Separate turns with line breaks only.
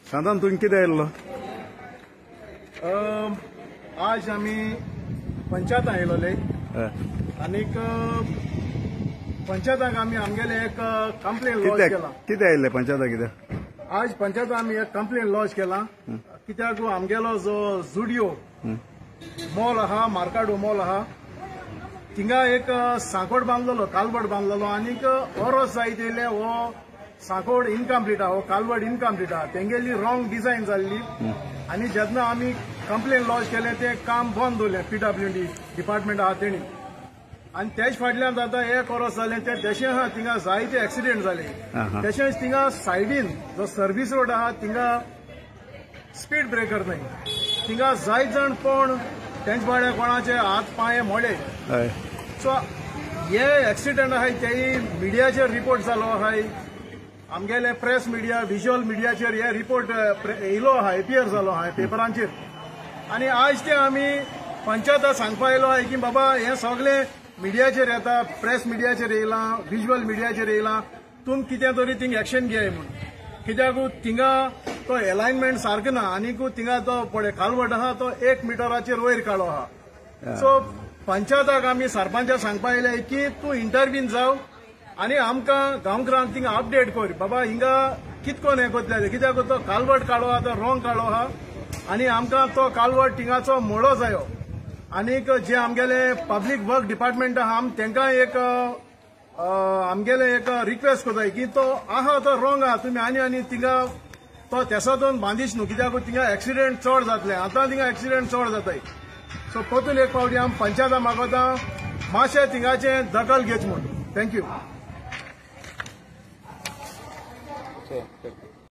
सांतान तुवें कितें आयिल्लो?
आज आमी पंचायतान आयलोले आनीक पंचायताक आमी आमगेले एक कंप्लेन लॉज केला.
कितें आयिल्ले पंचायताक? कितें
आज पंचायतान आमी एक कंप्लेन लॉज केला कित्याक आमगेलो जो जुडियो मॉल आहा, मार्काडो मॉल आहा, थिंगा एक सांकोड बांदलेलो, कालवड बांदलेलो आनीक ओरोस जायत येयले हो सांकोड इनकम्प्लीट आहा, हो कालवड इनकम्प्लीट आहा, तेंगेली रॉंग डिझायन जाल्ली आनी जेन्ना आमी कंप्लेन लॉज केलें तें काम बंद दवरलें पीडब्ल्यूडी डिपार्टमेंट आहा तेणी. आनी तेज फाटल्यान आतां एक ओरोस जालें तें तशें आहा, थिंगा जायते एक्सिडेंट जाले. तशेंच थिंगा सायडीन जो सर्वीस रोड आहा थिंगा स्पीड ब्रेकर न्हय, थिंगा जायत जाण कोण तेंच बाळे कोणाचे हात पांय मोडे. सो हे एक्सिडेंट आहाय तेय मिडियाचेर रिपोर्ट जालो आहाय, आमगेले प्रेस मिडिया विज्युअल मिडियाचेर हे रिपोर्ट येयलो आहा, एपियर जालो आहा पेपरांचेर. आनी आज ते आमी पंचायताक सांगपा येयलो आहाय की बाबा हें सगळें मिडियाचेर येता, प्रेस मिडियाचेर येयलां, विज्युअल मिडियाचेर येयलां, तुम कितें तरी थिंग एक्शन घेयाय म्हूण. कित्याक थिंगा तो एलायनमेंट सारको ना आनीक थिंगा तो पळय कालवट आहा तो 1 मिटराचेर वयर काडो आहा. सो पंचायताक आमी सरपंचाक सांगपा येयले की तूं इंटरवीन जाव आनी आमकां गांवकारांक थिंगा अपडेट कर, बाबा हिंगा कितकोन हें कोतले, कित्याक तो कालवट काडो आहा तो रॉंग काडो आहा आनी आमकां तो कालवट थिंगाचो मोडो जायो. आनीक जे आमगेले पब्लीक वर्क डिपार्टमेंट आहा आम तेंकां एक आमगेले एक रिक्वेस्ट करताय की तो आहा तो रॉंग आहा, तुमी आनी आनी थिंगा तो तेसातून बांदीच न्हू, कित्याक थिंगा एक्सिडेंट चड जातले, आतां थिंगा एक्सिडेंट चड जाताय. सो परतून एक फावटी आम पंचायता मागोता मातशें थिंगाचें दखल घेच म्हूण. Thank you.